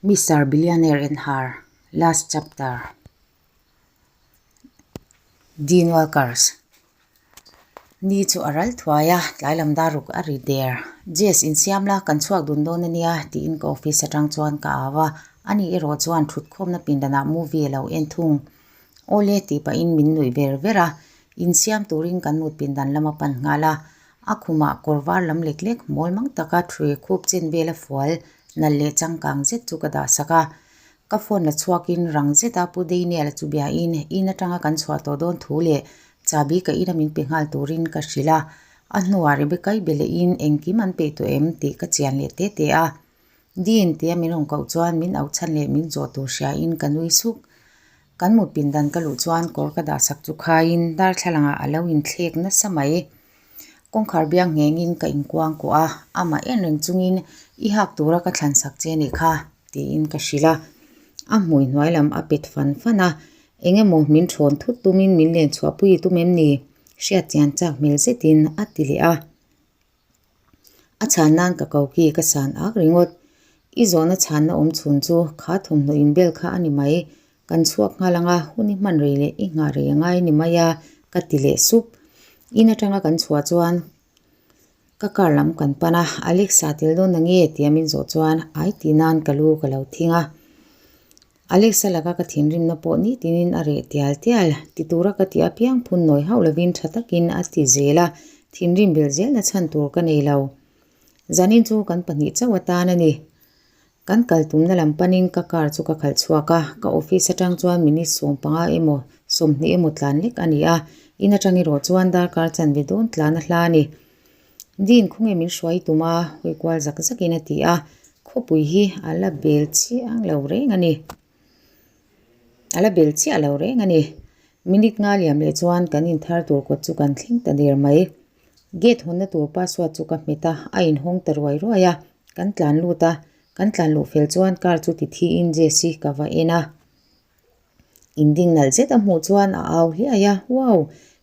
Mister Billionaire and Her Last Chapter Dean Walkers Ni chu a ral thuai a, tlai lam dar ruk a ri der. Jess insiam la, kan chhuak dun dawn a nia tiin ka office atang chuan ka au a, ani erawh chuan thutkhawmna pindanah movie a lo en thung. Awle tih pahin min nuih ver ver a, insiam turin kan mut pindan lam a pan nghal a, a khumah kawr var lam lek lek mawl mang taka thre khup chen vel a fual nalh leh changkang zet chu ka dah sak a. Ka phone la chhuakin rang zeta Pu Daniel-a chu biain in atanga kan chhuah tawh dawn thu leh chahbi ka ina min pe nghal turin ka hrilh a, a hnuah Rebecca-i be lehin engkim an peih tawh em tih ka chian leh te te a. Dean tia min rawn koh chuan min auh chhan leh min zawh tur hriain ka nui suk. Kan mut pindan ka luh chuan kawr ka dah sak chu khaiin darthlalangah a lo inthlek nasa mai. Kawngkhar biang nghengin ka inkuang kuah a, amah en reng chungin i hak tura ka thlan sak che nih kha tiin ka hrilh a. A hmui hnuai lam a pet fan fan a, eng emaw min thawn thut tumin min len chhuahpui i tum em ni? Hriat chian chak hmel zetin a ti leh a. A chhan nan ka ko khi ka san ak ringawt. I zawhna chhanna awm chhun chu kha thawmhnaw inbel kha a ni mai. Kan chhuak nghal ang a, hun i hman rei leh i nghah rei a ngai a ni mai a, ka ti leh sup. In atanga kan chhuah chuan ka car lam kan pan a, Alexa tel dawn na nge tia min zawh chuan ai tih nan ka lu ka lo thing a. Alexa laka ka thinrimna pawh nitinin a reh tial tial, ti tura ka tih apiang phun nawi hauh lovin tha takin a ti zel a, thinrim belh zelna chhan tur ka nei lo. Zanin chu kan pahnih chauh atan a ni. Kan kal tumna lam panin ka car chu ka khalh chhuak a, ka office atang chuan minute 15 emaw 20 emaw tlan lek a ni a, in atang erawh chuan darkar chanve dawn tlan a hla a ni. Dean khawnge min hruai tum a, hawi kual zak zakin a ti a, khawpui hi a la bel chiang lo reng a ni. A la bel chiah lo reng a ni. Minute nga liam leh chuan kan inthar tur kawt chu kan thleng ta der mai. Gate hawnna tur password chu ka hmet a, a inhawng ta ruai ruai a, kan tlan lut a, kan tlan luh fel chuan car chu ti thiin Jess-i ka va en a. In ding nalh zet a hmuh chuan a au hliai a, Wow!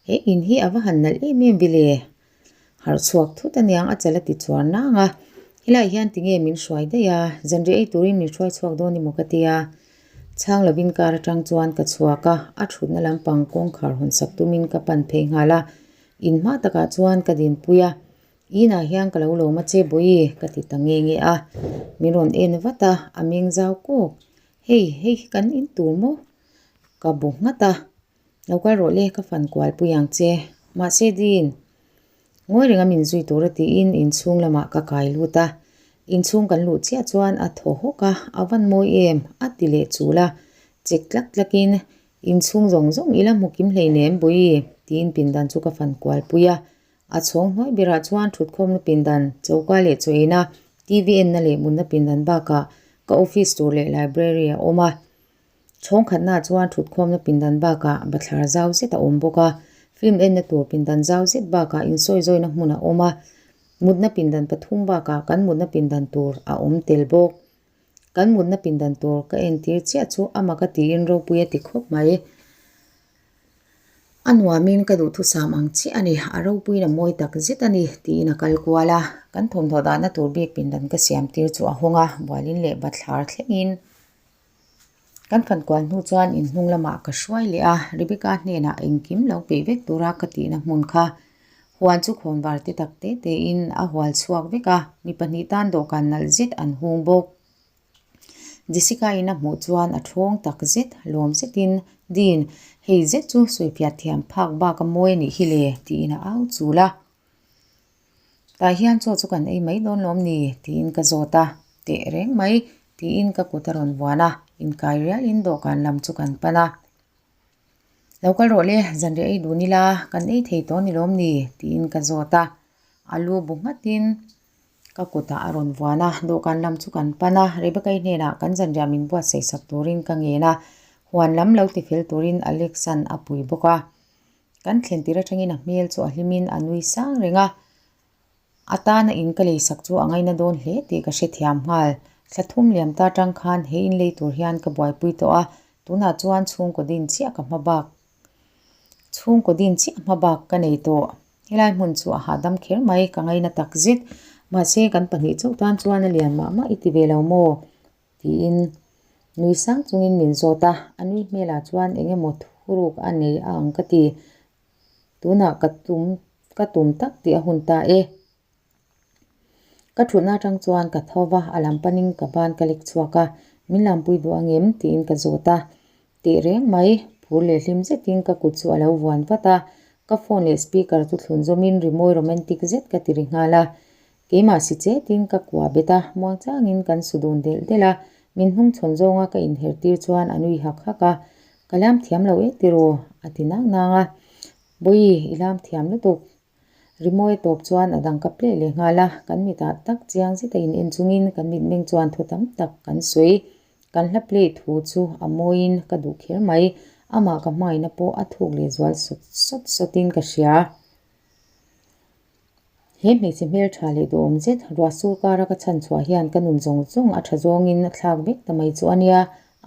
He in hi a va han nalh em em vile! Harh chhuak thut aniang a chal a ti chuar nang a, helaiah hian tinge min hruai daih a, zanriah ei turin min hruai chhuak dawn emaw ka ti a. Chhang lovin car atang chuan ka chhuak a, a thutna lampang kawngkhar hawn sak tumin ka pan phei nghal a, in hma takah chuan ka dinpui a, Inah hian ka lo lawm a che Bawihi ka ti ta nge nge a, min rawn en vat a, a meng zau kawk. Hei, hei hi kan in tur maw? Ka bu nghat a, Lo kal rawh le, ka fan kual pui ang che. Mahse Dean, ngawi renga min zui tur a tiin inchhung lamah ka kai lut a. Inchhung kan luh chiah chuan a thaw hawk a, a van mawi em? a ti leh chul a. Chek tlak tlakin, Inchhung zawng zawng ila hmu kim hleinem Bawihi, tiin pindan chu ka fan kual pui a. A chhawng hnuai berah chuan thutkhawmna pindan, choka leh chaw eina, TV enna leh mutna pindan bakah ka office tur leh library a awm a. Chhawng khatnaah chuan thutkhawmna pindan bakah bathlar zau zet a awm bawk a, film enna tur pindan zau zet bakah insawizawina hmun a awm a, mutna pindan pathum bakah kan mutna pindan tur a awm tel bawk. Kan mutna pindan tur ka entir chiah chu amah ka tiin ropui a ti khawp mai. A nuamin ka duhthusam ang chiah a ni, a ropuiin a mawi tak zet a ni tiin a kal kual a. Kan thawmhnaw dahna tur bik pindan ka siam tir chu a hawng a, bualin leh bathlar thlengin kan fan kual hnu chuan in hnung lamah ka hruai leh a, Rebecca hnenah engkim lo peih vek tura ka tihna hmun kha huan chu khawnvar te tak te tein a hual chhuak vek a, mi pahnih tan dawhkan nalh zet an hung bawk. Jessica in a hmuh chuan a thawng tak zet, lawm zetin, Dean, hei zet chu sawifiah thiam phak bak a mawi a nih hi le, tiin a au chul a. Tah hian chaw chu kan ei mai dawn lawm ni? tiin ka zawt a, Teh reng mai, tiin ka kut a rawn vuan a, inkai rialin dawhkan lam chu kan pan a. Lo kal rawh le, zanriah ei dun ila, kan ei thei tawh a ni lawm ni? tiin ka zawt a, a lu bu nghatin Ka kutah a rawn vuan a, dawhkan lam chu kan pan a, Rebecca-i hnenah kan zanriah min buatsaih sak turin ka ngen a, huan lam lo tifel turin Alex-a'n a pui bawk a. Kan thlen tir atangin a hmel chu a hlimin a nui sang reng a, a tana in ka leisak chu a ngaina dawn hle tih ka hrethiam nghal. Thla thum liam ta tang khan he in lei tur hian ka buaipui tawh a, tunah chuan chhungkaw din chiah ka hma bak Chhungkaw din chiah hma bak ka nei tawh. Helai hmun chu a hahdam kher mai, ka ngaina tak zet. Mahse, kan pahnih chauh tan chuan a lian mah mah i ti ve lo maw? Tiin nui sang chungin min zawt a, a nui hmelah chuan eng emaw thuruk a nei a ang ka ti. Tunah ka tum ka tum tak tih a hun ta e. Ka thutna atang chuan ka tho va, a lam panin ka ban ka lek chhuak a, min lampui duh ang em? tiin ka zawt a. Teh reng mai, phur leh hlim zetin ka kut chu a lo vuan vat a, ka phone leh speaker chu thlun zawmin rimawi romantic zet ka ti ri nghal a. Keimah si chetin ka kuah bet a, muangchangin kan su dun delh delh a, min hnung chhawn zawnga ka inher tir chuan a nui hak hak a, Ka lam thiam lo e tiraw? a ti nang nang a. Bawihi, i lam thiam lutuk. Rimawi tawp chuan a dang ka pleh leh nghal a, kan mitah tak chiang zeta in en chungin kan mitmeng chuan thu tam tak kan sawi. Kan hla play thu chu a mawiin ka duh kher mai, amah ka hmangaihna pawh a thuk leh zual sawt sawt sawtin ka hria. He hmeichhe hmeltha leh duhawm zet ruah sur kara ka chhan chhuah hian ka nun zawng zawng a tha zawngin a thlak vek ta mai chu a nia,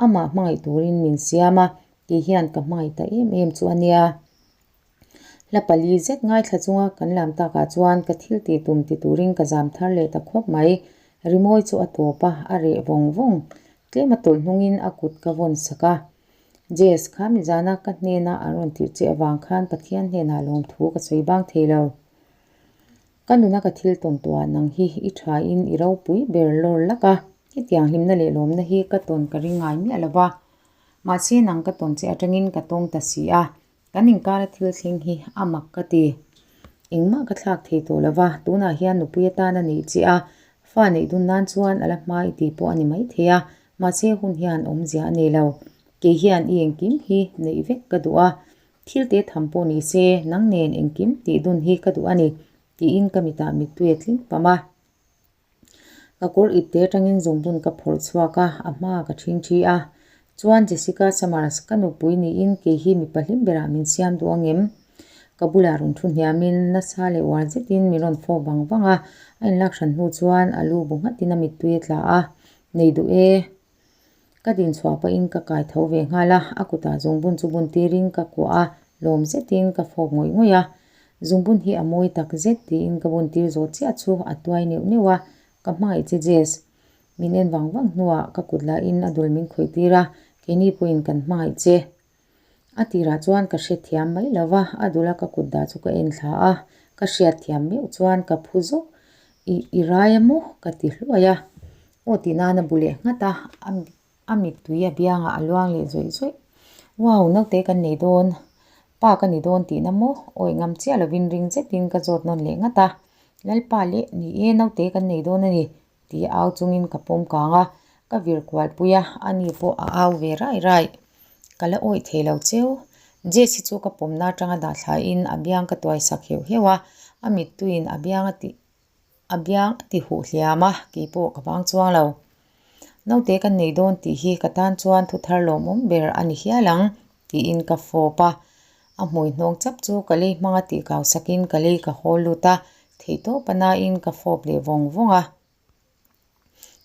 amah hmangaih turin min siam a, kei hian ka hmangaih ta em em chu a nia. Hla pali zet ngaithla chunga kan lam takah chuan ka thil tih tum ti turin ka zam thar leh ta khawp mai. Rimawi chu a tawp a, a reh vawng vawng. Tlem a tawlh hnungin a kut ka vawn sak a. Jess, kha mizana ka hnena an rawn tirh che avang khan Pathian hnenah lawmthu ka sawi bang thei lo. Ka nuna ka thil tawn tawhah nang hi i thain i ropui ber lawr lak a, hetiang hlimna leh lawmna hi ka tawn ka ring ngai miah lo va. Mahse nang ka tawn che atangin ka tawng ta si a, Kan inkara thil thleng hi a mak ka ti. Engmah ka thlak thei tawh lo va, tunah hian nupui atan a neih che a, fa neih dun nan chuan a la hma i tih pawh a ni maithei a, mahse hun hian awmzia a nei lo. Kei hian i engkim hi neih vek ka duh a, thil te tham pawh ni se nang nen engkim tih dun hi ka duh a ni, tiin ka mitah mittui a tling pam a. Ka kawr ipte atangin zungbun ka phawrh chhuak a, a hma ka ṭhing ṭhi a. Chuan Jessica Summers, ka nupui niin kei hi mipa hlim berah min siam duh angem? Ka bulah rawn thu hniamin nasa leh uar zetin min rawn fawk vang vang a, a inlak hran hnu chuan a lu bu nghatin a mittui a tla a, Nei duh e. Ka din chhuah pahin ka kai tho ve nghal a, a kutah zungbun chu bun tirin ka kuah a, lawm zetin ka fawk ngawih ngawih a. Zungbun hi a mawi tak zet tiin ka bun tir zawh chiah chu a tuai neuh neuh a, ka hmangaih che Jess. Min en vang vang hnuah ka kut lahin a dul min khawih tir a, keini pawhin kan hmangaih che. A tirah chuan ka hrethiam mai lo va, a dula ka kut dah chu ka en thla a, ka hriatthiam meuh chuan ka phu zawk, I i rai a maw? ka ti hluai a, aw tih nan a bu leh nghat a, a mittui a biangah a luang leh zawih zawih. Wow, naute kan nei dawn, pa ka ni dawn tihna maw? Awi ngam chiah lovin ring zetin ka zawt nawn leh nghat a, Lalpa leh, ni e, naute kan nei dawn a ni, Ti au chungin ka pawm kang a, ka vir kual pui a, ani pawh a au ve rai rai. Ka la awih thei lo cheu. Jess hi chu ka pawmna atanga dah thlaiin a biang ka tuai sak heuh heuh a, a mittuiin a biang a ti a biang a ti huh hliam a, kei pawh ka vang chuang lo. Naute kan nei dawn tih hi ka tan chuan thu thar lawmawm ber a ni hial ang, tiin ka fawp a. A hmui hnawng chap chu ka lei hmanga tih kau sakin ka lei ka hawl lut a, Theihtawp a nain ka fawp leh vawng vawng a.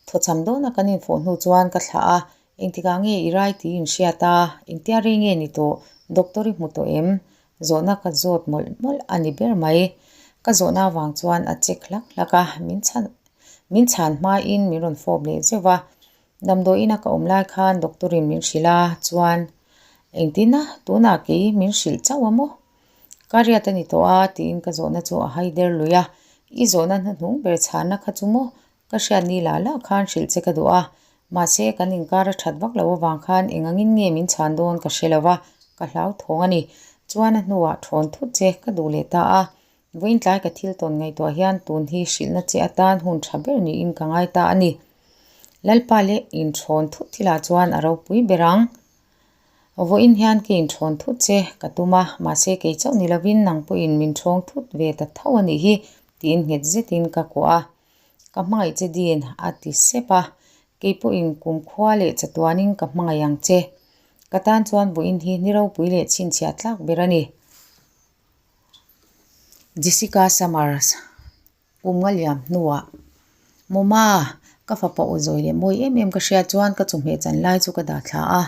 Thawchham dawna kan infawh hnu chuan ka thlah a, engtikah nge i rai tih in hriat a, engtia rei nge ni tawh, doctor i hmu tawh em? Zawhna ka zawt mawlh mawlh a ni ber mai. Ka zawhna avang chuan a check hlak hlak a, min chhan min chhan hmain min rawn fawp leh zeuh va. Damdawiin a ka awm lai khan doctor in min hrilh a, chuan engtin a, tunah kei min hrilh chauh a maw? Ka riat a ni tawh a tiin ka zawhna chu a hai der lui a, I zawhna hnahnung ber chhanna kha chu maw ka hriat ni lah lah khan hrilh che ka duh a, mahse kan inkar a that vak lo avang khan eng angin nge min chhan dawn ka hre lo va, ka hlauthawng a ni. Chuan a hnuah thawn thut che ka duh leh ta a, vawiin tlai ka thil tawn ngaihtuah hian tun hi hrilhna che atan hun tha ber niin ka ngai ta a ni. Lalpa leh inthawn thut thilah chuan a ropui ber ang. Vawiin hian ka inṭhawn thut che ka tum a, mahse kei chauh ni lovin nang pawhin min ṭhawng thut ve ta tho a nih hi tiin nghet zetin ka kuah a. Ka hmangaih che Dean a ti sep a, kei pawhin kumkhua leh chatuanin ka hmangaih ang che. Ka tan chuan vawiin hi ni ropui leh chhinchhiah tlak ber a ni. Jessica Summers. Kum nga liam hnuah, Mawma, ka fapa aw zawi leh mawi em em ka hriat chuan ka chawhmeh chan lai chu ka dah thla a,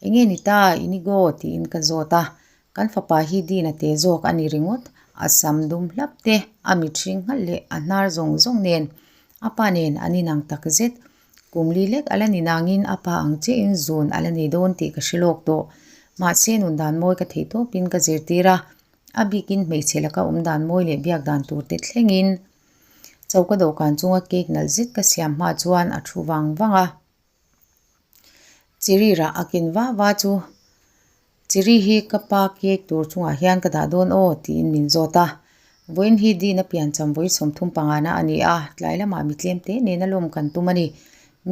Enge ni ta, Inigo? tiin ka zawt a. Kan fapa hi Dina te zawk a ni ringawt, a sam dum hlap te, a mit hring nghalh leh a hnar zawng zawng nen a pa nen an inang tak zet. Kum li lek a la ni nangin a pa ang chiahin zun a la nei dawn tih ka hre lawk tawh. Mahse nun dan mawi ka theih tawpin ka zirtir a, a bikin hmeichhe laka awm dan mawi leh biak dan tur te thlengin choka dawhkan chunga cake nalh zet ka siam hma chuan a thu vang vang a. Chiri rah a ken va va chu Chiri hi ka pa cake tur chungah hian ka dah dawn aw tiin min zawt a. Vawiin hi Dina piancham vawi 35 na a ni a, tlai lamah mi tlem te nena lawm kan tum a ni.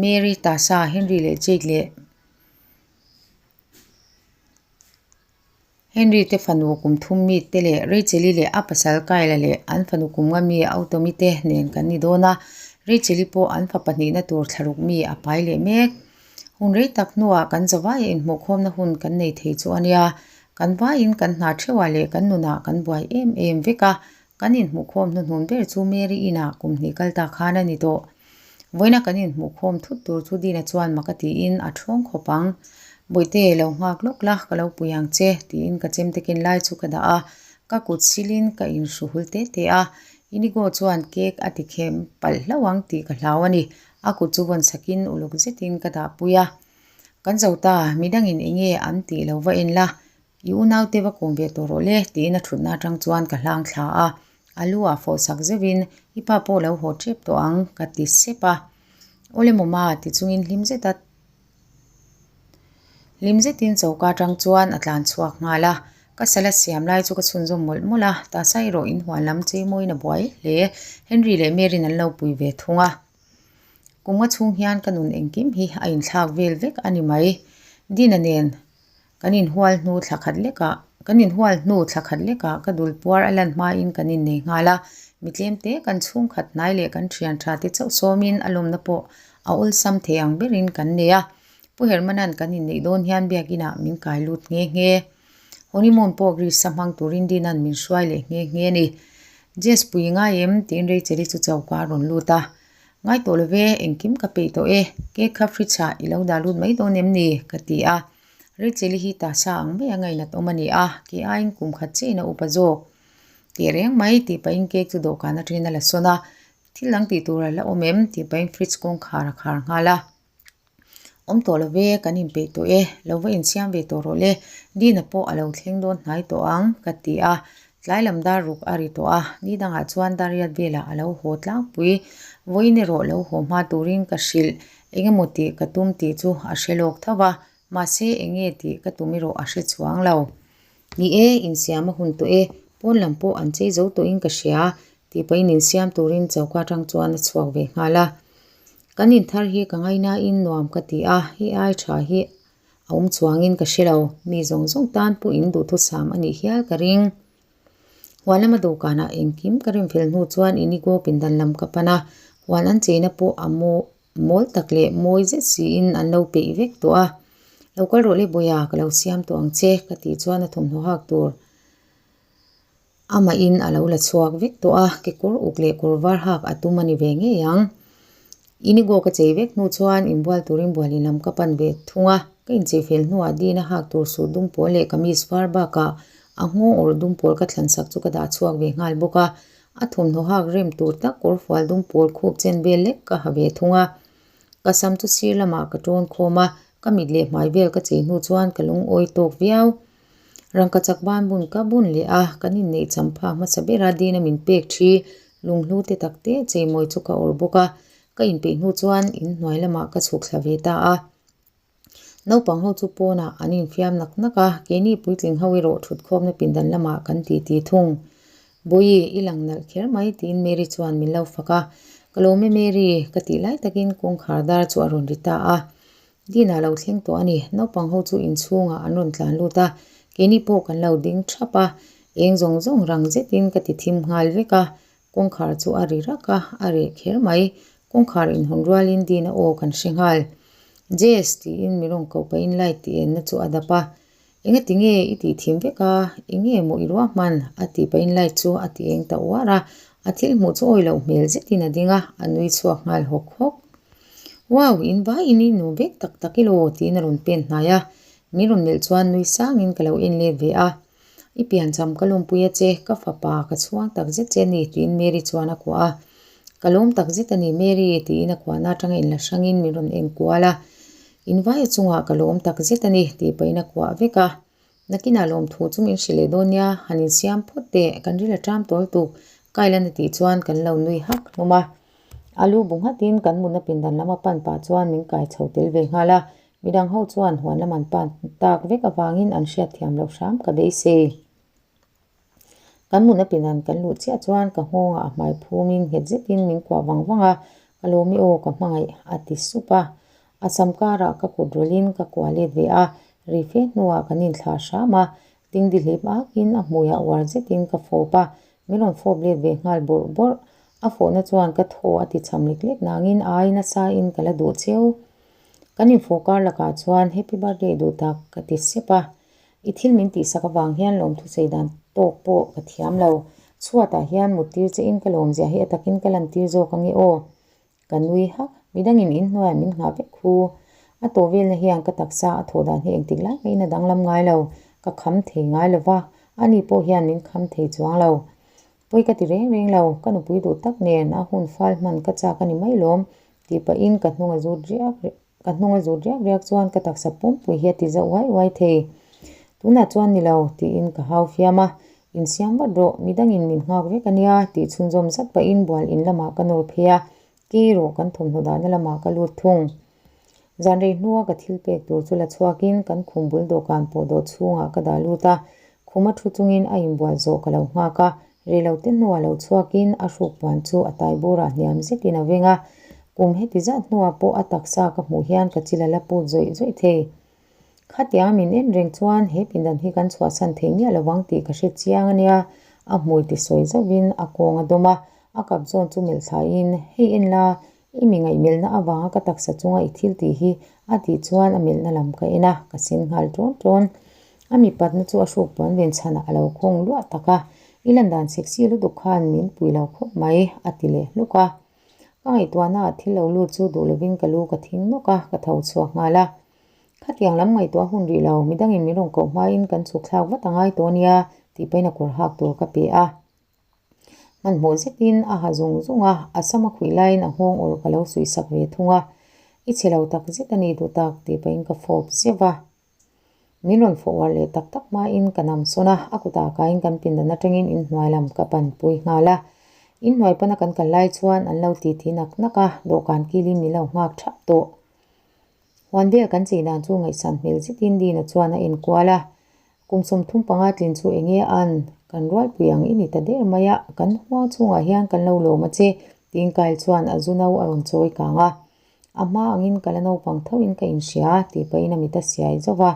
Mary, Tasa, Henry leh Jake leh Henry te fanu kum thum mi te leh Rachel-i leh a pasal Kyle-a leh an fanu kum nga mi Automi te nen kan ni dawn a, Rachel-i pawh an fa pahnihna tur thlaruk mi a pai leh mek. Hun rei tak hnuah kan zavaia inhmuhkhawmna hun kan nei thei chu a nia, kan vaiin kan hna theuhah leh kan nunah kan buai em em vek a, kan inhmuhkhawm hnuhnun ber chu Mary inah kum hnih kal ta khan a ni tawh. Vawiina kan inhmuhkhawm thut tur chu Dina chuan mak a tiin a thawng khawp ang. Bawihte, lo nghak lawk la, ka lo pui ang che, tiin ka chemte ken lai chu ka dah a, ka kut silin ka inhru hul te te a. Inigo chuan cake a ti khem palh hlauh ang tih ka hlau a ni. A kut chu vawn sakin uluk zetin ka dah pui a. Kan zo ta, midangin enge an tih lo va en la, I unaute va kawm ve tawh rawh le, tiin a thutna atang chuan ka hlang thla a. A lu ah fawh sak zeuhin, I pa pawh lo haw tep tawh ang, ka ti sep a. Awle mawma, ti chungin hlim zeta hlim zetin choka atang chuan a tlan chhuak nghal a. Ka salad siam lai chu ka chhunzawm mawlh mawlh a, tasa erawh inhuan lam cheimawiin a buai hle. Henry leh Mary'n an lo pui ve thung a. Kum nga chhung hian ka nun engkim hi a inthlak vel vek a ni mai. Dina nen Kan inhual hnu thla khat lekah kan inhual hnu thla khat lekah ka dul puar a lan hmain kan innei nghal a, mi tlemte kan chhungkhat hnai leh kan thian tha te chauh sawmin a lawmna pawh a awlsam thei ang berin kan nei a. Pu Hermanan kan inneih dawn hian biakinah min kai lut nghe nghe. Honeymoon pawh Greece-a hmang turin Dina'n min hruai leh nghe nghe a ni. Jess pui ngai em? tiin Rachel-i chu choka a rawn lut a. Ngai tawh lo ve, engkim ka peih tawh e, cake kha fridge ah i lo dah lut mai dawn em ni? ka ti a. Rachel-i hi tasa ang mai a ngainat awm a ni a, kei aiin kum khat chiahin a upa zawk. Teh reng mai tih pahin cake chu dawhkan atangin a la sawn a, Thil dang tih tur a la awm em? tih pahin fridge kawngkhar a khar nghal a. Awm tawh lo ve, kan inpeih tawh e, lo va insiam ve tawh rawh le, Dina pawh a lo thleng dawn hnai tawh ang, ka ti a. Tlai lam dar ruk a ri tawh a, ni dangah chuan dar riat velah a lo haw tlangpui. Vawiin erawh lo haw hma turin ka hrilh, eng emaw tih ka tum tih chu a hre lawk tho va, mahse eng nge tih ka tum erawh a hre chuang lo. Ni e, insiam a hun tawh e, pawn lam pawh an chei zo tawhin ka hria, tih pahin insiam turin choka atang chuan a chhuak ve nghal a. Kan inthar hi ka ngainain nuam ka ti a, hei ai tha hi a awm chuangin ka hre lo, mi zawng zawng tan pawh in duhthusam a nih hial ka ring. Huan lama dawhkanah engkim ka rinfel hnu chuan Inigo pindan lam ka pan a, huan an cheina pawh a maw mawl tak leh mawi zet siin an lo peih vek tawh a. Lo kal rawh le Bawiha, ka lo siam tawh ang che ka tih chuan a thawmhnaw hak tur Amahin a lo la chhuak vek tawh a, kekawr uk leh kawr var hak a tum a ni ve ngei ang. Inigo ka chei vek hnu chuan inbual turin bualin lam ka pan ve thung a, ka inchei fel hnuah Dina hak tur suit dum pawl leh kamis var bakah a nghawng awrh dum pawl ka thlan sak chu ka dah chhuak ve nghal bawk a, a thawmhnaw hak rem tur tak kawr fual dum pawl khup chen vel lek ka ha ve thung a. Ka sam chu sir lamah ka tawn khawm a, ka mit leh hmai vel ka chei hnu chuan ka lungawi tawk viau. Rangkachak ban bun ka bun leh a, kan inneih cham phak hmasa bera Dina min pek thi lunghlu te tak te cheimawi chu ka awrh bawk a, ka inpeih hnu chuan inhnuai lamah ka chhuk thla ve ta a. Naupang ho chu pawnah an infiam nak nak a, keini puitling ho erawh thutkhawmna pindan lamah kan titi thung. Bawihi, i lang nalh kher mai tiin Mary chuan min lo fak a, Ka lawm e Mary, ka tih lai takin kawngkhar dar chu a rawn ri ta a. Dina lo thleng tawh a ni. Naupang ho chu inchhungah an rawn tlan lut a, keini pawh kan lo ding thap a, eng zawng zawng rang zetin ka ti thim nghal vek a, kawngkhar chu a ri rak a, a reh kher mai. Kawngkhar inhawn rualin Dina aw kan hre nghal. Jess tiin mi rawn koh pahin light tih enna chu a dap a, Engati nge i tih thim vek a, enge maw i ruah hman? a tih pahin light chu a ti eng ta uar a, a thil hmuh chu awi loh hmel zetin a ding a, a nui chhuak nghal hawk hawk. Wow, in vaiin i nu vek tak tak elaw? tiin a rawn pen hnai a, min rawn melh chuan nui sangin ka lo en let ve a. I piancham ka lawmpui a che, ka fapa ka chhuang tak zet che a ni, tiin Mary chuan a kuah a. Ka lawm tak zet a ni Mary tiin a kuahna atanga inla hrangin min rawn en kual a. In vaia chungah ka lawm tak zet a ni tih pahin a kuah vek a. Nakinah lawmthu chu min hrilh leh dawn nia, han insiam phawt teh, kan ril a ṭam tawl tuk, Kailan a tih chuan kan lo nui hak hlawm a. A lu bu nghatin kan mutna pindan lam a pan pah chuan min kai chho tel ve nghal a, midang ho chuan huan lam an pan tak vek avangin an hriatthiam loh hram ka beisei. Kan mutna pindan kan luh chiah chuan ka nghawngah a hmai phumin nghet zetin min kuah vang vang a, Ka lawm i aw ka hmangaih a ti sup a. A sam karah ka kut rawlhin ka kuah let ve a, ri fe hnuah kan inthlah hram a, dingdi hlep akin a hmuiah uar zetin ka fawp a, min rawn fawp let ve nghal bawrh bawrh. A fawhna chuan ka thaw a ti cham lek lek nangin ai nasa in ka la duh cheu. Kan infawh kar lakah chuan Happy birthday duh tak ka ti sep a, I thil min tihsak avang hian lawmthu sawi dan tawk pawh ka thiam lo. Chhuatah hian muttir che in ka lawmzia hi a takin ka lantir zawk ange aw. Ka nui hak. Midangin inhnuaiah min nghah vek khu. A tawh velna hian ka taksa a thawh dan hi engtik lai maiin a danglam ngai lo. Ka kham thei ngai lo va, ani pawh hian min kham thei chuang lo. Pawi ka ti reng reng lo, ka nupui duh tak nen a hun fal hman ka chak a ni mai lawm tih pahin ka hnung a zut riak Ka hnung a zut riak riak chuan ka taksa pumpui hi a ti zauh uai uai thei. Tunah chuan ni lo, tiin ka hau fiam a. Insiam vat rawh, midangin min nghak vek a nia, tih chhunzawm zat pahin bual in lamah ka nawr phei a, kei erawh kan thawmhnaw dahna lamah ka lut thung. Zan rei hnua ka thil pek tur chu la chhuakin kan khum bul dawhkan pawh dawh chhungah ka dah lut a, khuma thu chungin a inbual zawh ka lo nghak a, Reilote hnuah lo chhuakin a hruk puan chu a tai burah hniam zetin a veng a, kum heti zat hnuah pawh a taksa ka hmuh hian ka chil a la put zawih zawih thei. Khatianga min en reng chuan he pindan hi kan chhuahsan thei miah lovang tih ka hre chiang a nia, a hmui ti sawi zauhin a kawng a dawm a, a kap zawn chu melh thlaiin, Hei en la, I mi ngaihmelhna avanga ka taksa chunga i thil tih hi a tih chuan a melhna lam ka en a, ka sen nghal ṭawn ṭawn. A mipatna chu a hruk puan ven chhanah a lo khawng luah tak a, I lan dan sexy lutuk khan min pui lo khawp mai, a ti leh hluk a. Ka ngaihtuahnaah thil lo lut chu duh lovin ka lu ka thing nawk a, ka tho chhuak nghal a. Khatiang lam ngaihtuah hun rih lo, midangin min rawn koh hmain kan chhuk thlak vat a ngai tawh ania, tih pahin a kawr hak tur ka pe a. Hmanhmawh zetin a ha zung zung a, a sam a khuih laiin a nghawng awrh ka lo suih sak ve thung a, I chhe lo tak zet a ni duh tak tih pahin ka fawp zeuh a. Min rawn fawh uar leh tak tak hmain ka nam sawn a, a kutah kaiin kan pindan atangin inhnuai lam ka panpui nghal a. Inhnuai pana kan kal lai chuan an lo titi nak nak a, dawhkan kilin min lo nghak thap tawh. Huan vel kan chei dan chu ngaihsan hmel zetin Dina chuan a enkual a, Kum 35 tlin chu enge an kan rualpui ang i ni ta der mai a, kan huang chhungah hian kan lo lawm a che, tiin Kyle chuan a zu no a rawn chawi kang a. A hma angin ka la naupang thoin ka inhria, tih pahin a mit a siai zauh va.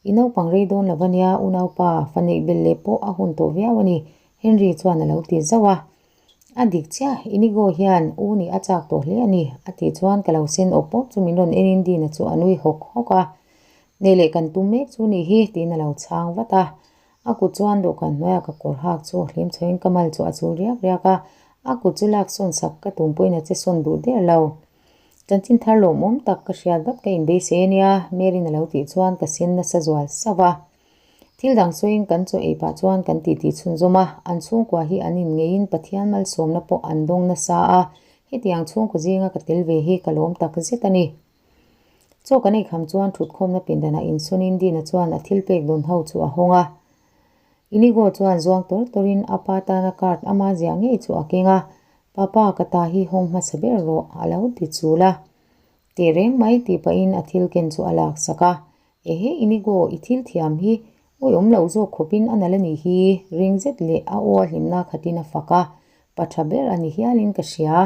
I naupang rei dawn lo ania, unaupa, fa neih belh leh pawh a hun tawh viau a ni, Henry chuan a lo ti zauh a. A dik chiah, Inigo hian u nih a chak tawh hle a ni, a tih chuan ka lo sen awp awp chu min rawn en in Dina chu a nui hawk hawk a. Nei leh kan tum mek chu nih hi, tiin a lo chhang vat a. A kut chuan dawhkan hnuaiah ka kawr hak chu hlim chhoin ka mal chu a chul riak riak a, a kut chu lak sawn sak ka tum pawhin a che sawn duh der lo. Chanchin thar lawmawm tak ka hriat vat ka inbeisei a nia, Mary'n a lo tih chuan ka sen nasa zual sauh a. Thil dang sawiin kan chaw ei pah chuan kan titi chhunzawm a, an chhungkua hi an inngeiin Pathian malsawmna pawh an dawng nasa a, hetiang chhungkaw zinga ka tel ve hi ka lawm tak zet a ni. Chaw kan ei kham chuan thutkhawmna pindanah insawnin Dina chuan a thil pek dawn ho chu a hawng a. Inigo chuan zuang tawr tawrin a pa tana card ama ziah ngei chu a keng a, Papa ka ta hi hawng hmasa ber rawh a lo ti chul a. Teh reng mai tih pahin a thil ken chu a laksak a, Ehe Inigo i thil thiam hi awi awm loh zawk khawpin a nal a nih hi ring zet leh a aw a hlimna khatin a fak a, pa tha ber a ni hialin ka hria.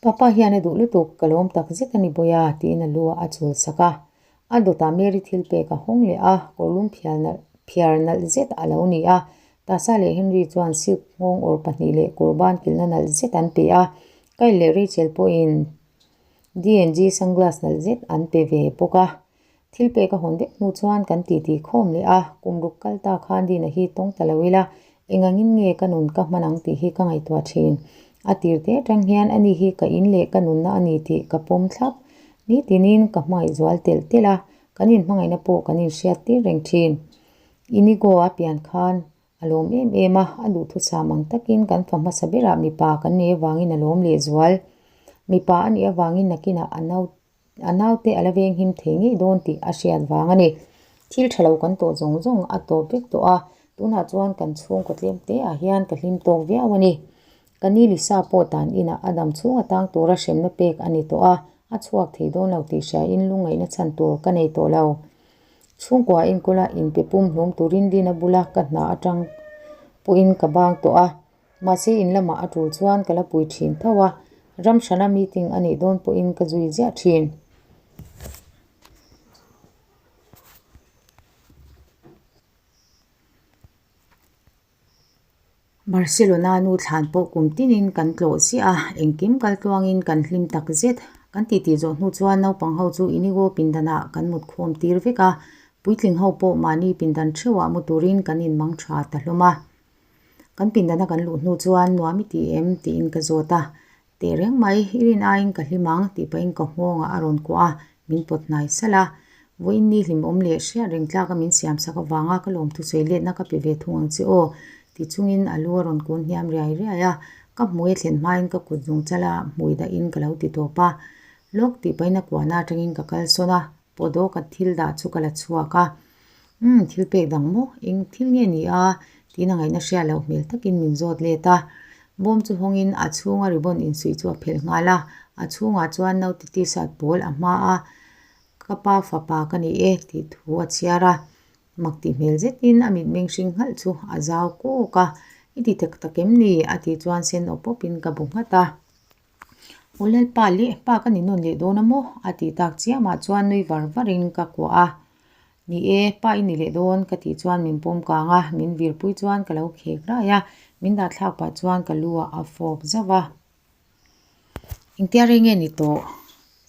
Papa hian a duh lutuk, ka lawm tak zet a ni bawi a, tiin a lu a chul sak a. A dawtah Mary thil pek a hawng leh a, kawrlum phial nalh phiar nalh zet a lo ni a. Tasa leh Henry chuan silk nghawng awr pahnih leh kawr ban kilhna nalh zet an pe a. Kyle leh Rachel pawhin D&G sunglass nalh zet an pe ve bawk a. Thil pek a hawn vek hnu chuan kan titi khawm leh a, kum ruk kal ta khan Dina hi tawng ta lo ila, engangin nge ka nun ka hman ang tih hi ka ngaihtuah thin. A tir te atang hian ani hi ka in leh ka nunna a ni tih ka pawm thlap. Nitinin ka hmangaih zual telh telh a, kan inhmangaihna pawh kan inhriat tir reng thin. Inigo a pian khan. A lawm em em a, a duhthusam ang takin kan fa hmasa berah mipa kan nei avangin a lawm lehzual. Mipa a nih avangin nakinah a nau a naute a la venghim thei ngei dawn tih a hriat vang a ni. Thil tha lo kan tawh zawng zawng a tawp vek tawh a, tunah chuan kan chhungkaw tlem te ah hian ka hlim tawk viau a ni. Ka ni Lisa pawh tan inah a dam chhung a tang tura hremna pek a ni tawh a, a chhuak thei dawn lo tih hriain lungngaihna chhan tur ka nei tawh lo. Chhungkua enkawla inpe pum hlum turin Dina bula ka hna atang pawhin ka bang tawh a, mahse in lamah a tul chuan ka la pui thin tho a, ram hrana meeting a nih dawn pawhin ka zui ziah thin. Barcelona nu thlan pawh kum tinin kan tlawh ziah a, engkim kal tluangin kan hlim tak zet. Kan titi zawh hnu chuan naupang ho chu Inigo pindanah kan mut khawm tir vek a, puitling ho pawh mahni pindan theuhah mu turin kan inmang tha ta hlawm a. Kan pindana kan luh hnu chuan nuam i ti em tiin ka zawt a, Teh reng mai, i rin aiin ka hlim ang tih pahin ka nghawngah a rawn kuah a, min pawt hnai salh a. Vawiin ni hlimawm leh hriat reng tlaka min siam sak avanga ka lawmthu sawi letna ka pe ve thung ang che aw ti chungin a lu a rawn kun hniam riai riai a, ka hmui a thlen hmain ka kut zung chala hmui dahin ka lo ti tawp a. Lawk tih pahin a kuahna atangin ka kal sawn a, pawh ka thil dah chu ka la chhuak a. Umm, thil pek dang maw? Eng thil nge ni a? Tiin a ngaihna hriat loh hmel takin min zawt let a. Bawm chu hawngin a chhunga ribbon insuih chu a phelh nghal a. A chhungah chuan naute t-shirt pawl a hma a, Ka pa fapa ka ni e tih thu a chhiar a. Mak tih hmel zetin a mitmeng hring nghalh chu a zau kawk a. I ti tak tak em ni? A tih chuan sen awp awpin ka bu nghat a. Aw Lalpa leh pa ka ni nawn leh dawn a maw? A tih tak chiamah chuan nui var varin ka kuah a. Ni e, pa i ni leh dawn ka tih chuan min pawm kang a, min virpui chuan ka lo khek rai a, min dah thlak pah chuan ka lu ah a fawp zauh a. Engtia rei nge ni tawh?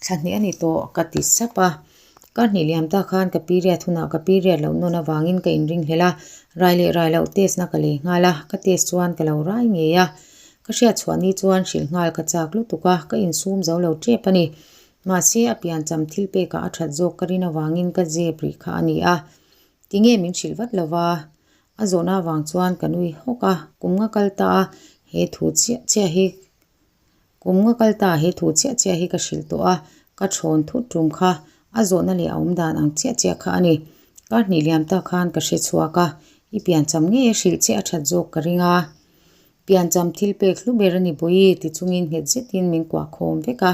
Thla hnih a ni tawh ka ti sap a. Kar hnih liam ta khan ka period hunah ka period loh nawn avangin ka inringhlel a, rai leh rai loh test na ka lei nghal a, ka test chuan ka lo rai ngei a. Ka hriat chhuah ni chuan hrilh nghal ka chak lutuk a, ka insum zo lo tep a ni. Mahse, a piancham thil pekah a that zawk ka rin avangin ka zep rih kha a ni a. Tinge min hrilh vat lova? A zawhna avang chuan ka nui hawk a, kum nga kal ta a, he thu chiah chiah hi kum nga kal ta a he thu chiah chiah hi ka hrilh tawh a, ka thawn thut tum kha a zawhna leh a awm dan ang chiah chiah kha a ni. Kar hnih liam ta khan ka hre chhuak a, i piancham ngei a hrilh chiah a that zawk ka ring a. Piancham thil pek hlu ber a ni Bawi ti chungin nghet zetin min kuah khawm vek a.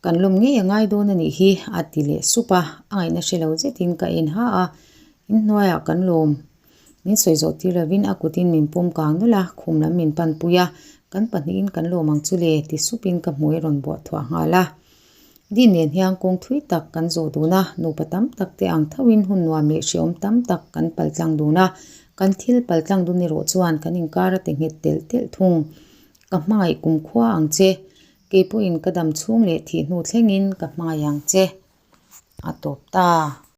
Kan lawm ngei a ngai dawn a nih hi a ti leh sup a, a ngaihna hre lo zetin ka en ha a, inhnuaiah kan lawm. Min sawi zawh tir lovin a kutin min pawm kang nawlh a, khum lam min panpui a, kan pahnihin kan lawm ang chu le ti supin ka hmui a rawn buah thuah nghal a. Din nen hian kawng thui tak kan zawh dun a, nupa tam tak te ang thoin hun nuam leh hrehawm tam tak kan paltlang dun a, kan thil paltlang dun erawh chuan kan inkar a ti nghet telh telh thung. Ka hmangaih kumkhua ang che, kei pawhin ka dam chhung leh thih hnu thlengin ka hmangaih ang che. A tawp ta.